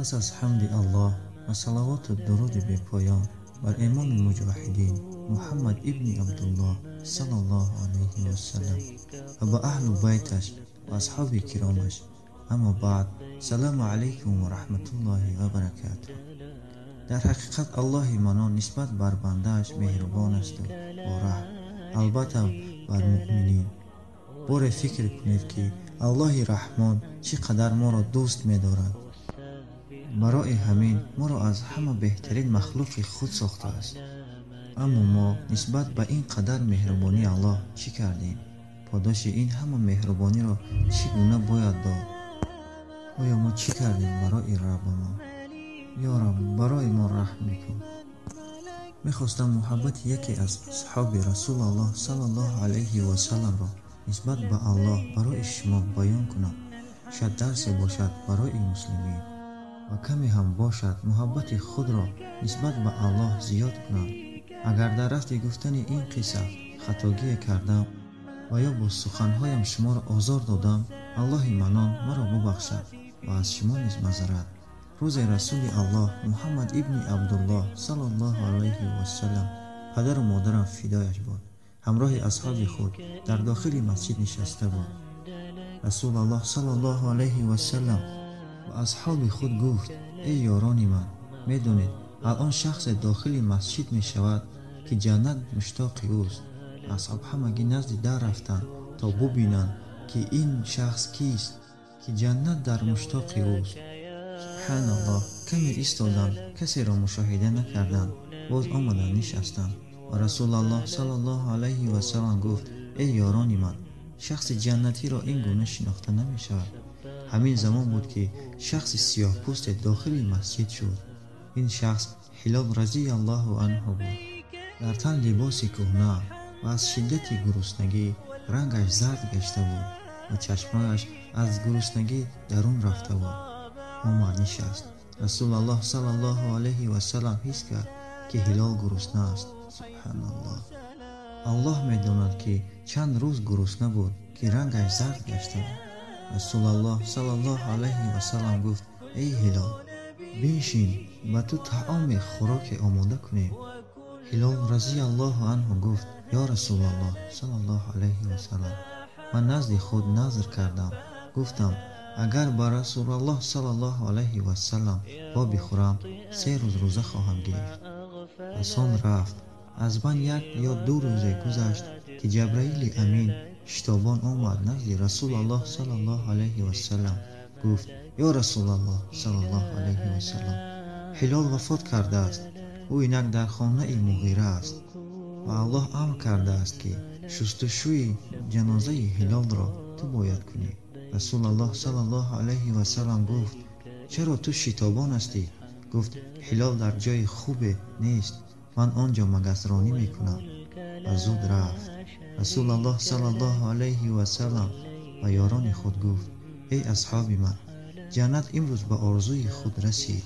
Пас аз ҳамди Аллоҳ ва салавоту дуруди бепоён бар имоми муҷоҳидин Муҳаммад ибни Абдуллоҳ саллаллоҳу алайҳи васаллам ва ба аҳлу байташ ва асҳоби киромаш. Аммо баъд, салому алайкум ва раҳматуллоҳи ва баракатуҳ. Дар ҳақиқат Аллоҳи Манон нисбат бар бандааш меҳрубон асту бораҳм, албатта бар муъминин. Боре фикр кунед, ки Аллоҳи Раҳмон чӣ қадар моро дӯст медорад. Барои ҳамин моро аз ҳама беҳтарин махлуқи худ сохтааст. Аммо мо нисбат ба ин қадар меҳрубонии Аллоҳ чӣ кардем? Подоши ин ҳама меҳрубониро чӣ гуна бояд дод? Оё мо чӣ кардем барои Раббамон? Ё Раб, барои мо раҳм бикун. Мехостам муҳаббати яке аз асҳоби Расулаллоҳ саллаллоҳу алайҳи васалламро нисбат ба Аллоҳ барои шумо баён кунам. Шояд дарсе бошад барои муслимин ва каме ҳам бошад муҳаббати худро нисбат ба Аллоҳ зиёд кунам. Агар дар рафти гуфтани ин қисса хатогие кардам ва ё бо суханҳоям шуморо озор додам, Аллоҳи Манон маро бубахшад ва аз шумо низ мазарат. Рӯзе Расули Аллоҳ Муҳаммад ибни Абдуллоҳ саллаллоҳу алайҳи васаллам, падару модарам фидояш буд, ҳамроҳи асҳоби худ дар дохили масҷид нишаста буд. Расулаллоҳ саллаллоҳу алайҳи васаллам ба асҳоби худ гуфт: эй ёрони ман, медонед, алон шахсе дохили масҷид мешавад, ки ҷаннат муштоқи ӯст. Асҳоб ҳамагӣ назди дар рафтанд, то бубинанд, ки ин шахс кист, ки ҷаннат дар муштоқи ӯст. Субҳаналлоҳ, каме истоданд, касеро мушоҳида накарданд, боз омаданд нишастанд. Ва Расулаллоҳ саллаллоҳу алайҳи васаллам гуфт: эй ёрони ман, шахси ҷаннатиро ин гуна шинохта намешавад. Ҳамин замон буд, ки шахси сиёҳпӯсте дохили масҷид шуд. Ин шахс Ҳилол разияллоҳу анҳу буд. Дар тан либоси кӯҳна ва аз шиддати гуруснагӣ рангаш зард гашта буд ва чашмҳояш аз гуруснагӣ дарун рафта буд. Омад нишаст. Расулаллоҳ саллаллоҳу алайҳи васаллам ҳис кард, ки Ҳилол гурусна аст. Субҳаналлоҳ. Аллоҳ медонад, ки чанд рӯз гурусна буд, ки рангаш зард гашта буд. Расулаллоҳ саллаллоҳу алайҳи васаллам гуфт: эй Ҳилол, биншин, ба ту таоме хӯроке омода кунем. Ҳилол разияллоҳу анҳу гуфт: ё Расулаллоҳ саллаллоҳу алайҳи васаллам, ман назди худ назр кардам. Гуфтам, агар ба Расулаллоҳ саллаллоҳу алайҳи васаллам вобихӯрам, 3 рӯз рӯза хоҳам гирифт. Пас он рафт. Аз байн 1 ё 2 рӯзе гузашт, ки Ҷабраили Амин шитобон омад назди Расулаллоҳ саллаллоҳу алайҳи васаллам. Гуфт: ё Расулаллоҳ саллаллоҳу алайҳи васаллам, Ҳилол вафот кардааст. Ӯ инак дар хонаи Муғира аст ва Аллоҳ амр кардааст, ки шустушӯи ҷанозаи Ҳилолро ту бояд кунӣ. Расулаллоҳ саллаллоҳу алайҳи васаллам гуфт: чаро ту шитобон ҳастӣ? Гуфт: Ҳилол дар ҷои хубе нест, ман он ҷо магасронӣ мекунам. Ва зуд рафт. Расулаллоҳ саллаллоҳу алайҳи васаллам ба ёрони худ гуфт: эй асҳоби ман, ҷаннат имрӯз ба орзуи худ расид.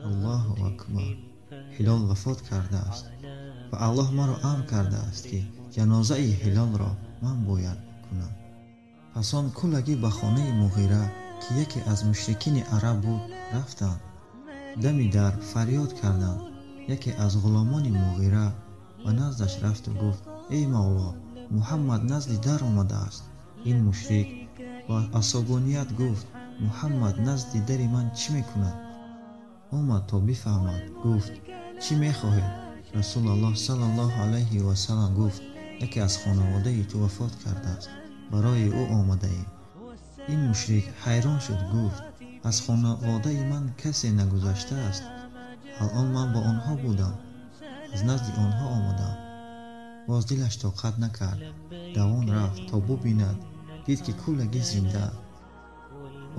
Аллоҳу акбар. Ҳилол вафот кардааст ва Аллоҳ маро амр кардааст, ки ҷанозаи Ҳилолро ман бояд кунам. Пас он куллагӣ ба хонаи Муғира, ки яке аз мушрикини араб буд, рафтанд. Дами дар фарёд карданд. Яке аз ғуломони Муғира ба наздаш рафту гуфт: эй мавло, Муҳаммад назди дар омадааст. Ин мушрик бо асобоният гуфт: Муҳаммад назди дари ман чӣ мекунад? Омад то бифаҳмад. Гуфт: чӣ мехоҳед? Расулаллоҳ саллаллоҳу алайҳи васаллам гуфт: яке аз хонаводаи ту вафот кардааст, барои ӯ омадаем. Ин мушрик ҳайрон шуд, гуфт: аз хонаводаи ман касе нагузаштааст. Алон ман бо онҳо будам, аз назди онҳо омадам. Боз дилаш тоқат накард, давон рафт то бубинад. Дид, ки куллагӣ зинда.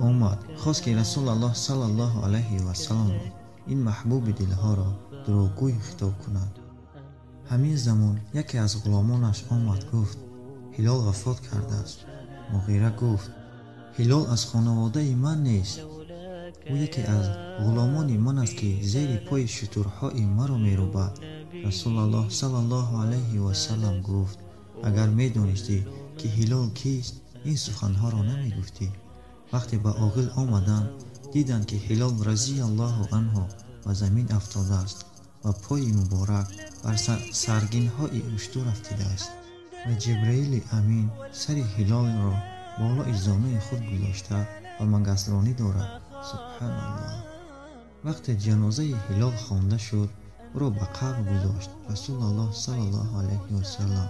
Омад, хост, ки Расулаллоҳ саллаллоҳу алайҳи васалламро, ин маҳбуби дилҳоро, дурӯғгӯй хитоб кунад. Ҳамин замон яке аз ғуломонаш омад, гуфт: Ҳилол вафот кардааст. Муғира гуфт: Ҳилол аз хонаводаи ман нест. Ӯ яке аз ғуломони ман аст, ки зери пои шутурҳои маро мерӯбад. Расулаллоҳ саллаллоҳу алайҳи васаллам гуфт: агар медонистӣ, ки Ҳилол кист, ин суханҳоро намегуфтӣ. Вақте ба оғил омаданд, Диданд, ки Ҳилол разияллоҳу анҳу ба замин афтодааст ва пои муборак бар саргинҳои уштур афтидааст. Ва Ҷабраили Амин сари Ҳилолро болои зонуи худ гузошта ва магасронӣ дорад. Субҳаналлоҳ. Вақте ҷанозаи Ҳилол хонда шуд, ӯро ба қабр гузошт Расулуллоҳ саллаллоҳу алайҳи васаллам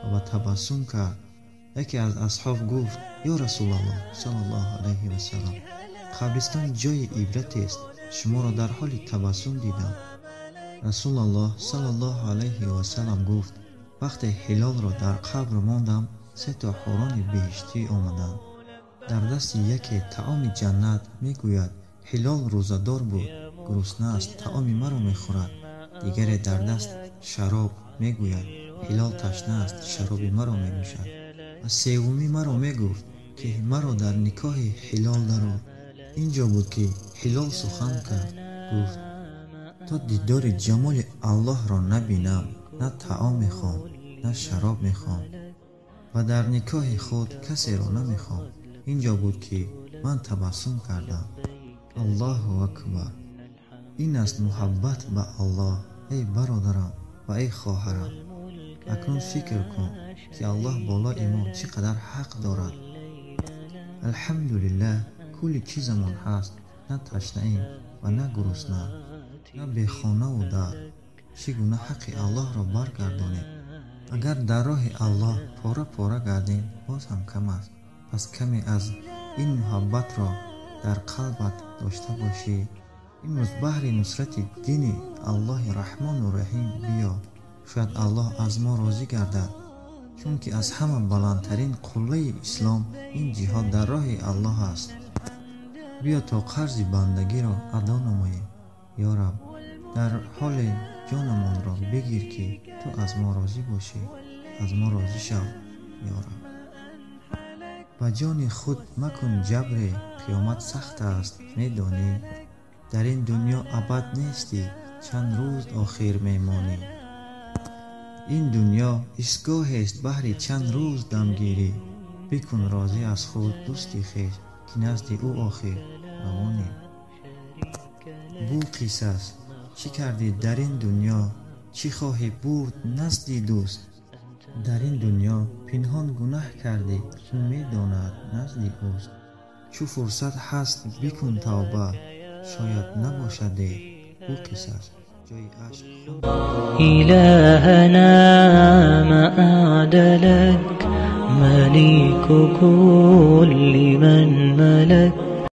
ва ба табассум кард. Яке аз асҳоб гуфт: ё Расулуллоҳ саллаллоҳу алайҳи васаллам, қабристон ҷои ибратест, шуморо дар ҳоли табассум дидам. Расулуллоҳ саллаллоҳу алайҳи васаллам гуфт: вақте Ҳилолро дар қабр мондам, се то ҳурони биҳиштӣ омаданд. Дар дасти яке таоми ҷаннат, мегӯяд: Ҳилол рӯзадор буд, гурусна аст, таоми маро мехӯрад. Дигаре дар даст шароб, мегӯяд: Ҳилол ташна аст, шароби маро менӯшад. Ва севумӣ маро мегуфт, ки маро дар никоҳи Ҳилол дарор. Инҷо буд, ки Ҳилол сухан кард, гуфт: то дидори ҷамоли Аллоҳро набинам, на таом мехоҳам, на шароб мехоҳам ва дар никоҳи худ касеро намехоҳам. Инҷо буд, ки ман табассум кардам. Аллоҳу акбар. Ин аст муҳаббат ба Аллоҳ. Эй бародарам ва эй хоҳарам, акнун фикр кун, ки Аллоҳ болои мо чӣ қадар ҳақ дорад. Алҳамдулиллаҳ, кулли чизамон ҳаст, на ташнаем ва на гурусна, на бехонаву дар. Чӣ гуна ҳаққи Аллоҳро баргардонем? Агар дар роҳи Аллоҳ пора-пора гардем, боз ҳам кам аст. Пас каме аз ин муҳаббатро дар қалбат дошта бошӣ. Имрӯз баҳри нусрати дини Аллоҳи Раҳмону Раҳим биё, шояд Аллоҳ аз мо розӣ гардад, чунки аз ҳама баландтарин қуллаи ислом ин ҷиҳод дар роҳи Аллоҳ аст. Биё то қарзи бандагиро адо намоем. Ё Раб, дар ҳоле ҷонамонро бигир, ки ту аз мо розӣ бошӣ. Аз мо розӣ шав, ё Раб. Ба ҷони худ макун ҷабре, қиёмат сахт аст, медонӣ. Дар ин дунё абад нестӣ, чанд рӯз охир мемонӣ. Ин дунё истгоҳест баҳри чанд рӯз дамгирӣ. Бикун розӣ аз худ дӯсти хеш, ки назди ӯ охир равонӣ. Бу қисас, чӣ кардӣ дар ин дунё, чӣ хоҳӣ бурд назди дӯст? Дар ин дунё пинҳон гунаҳ кардӣ, ӯ медонад назди ӯст. Чу фурсат ҳаст бикун тавба, шояд набошад дер. Бу қисас, ҷои ашк хун. إلهنا ما أعدلك، مليك كل من ملك.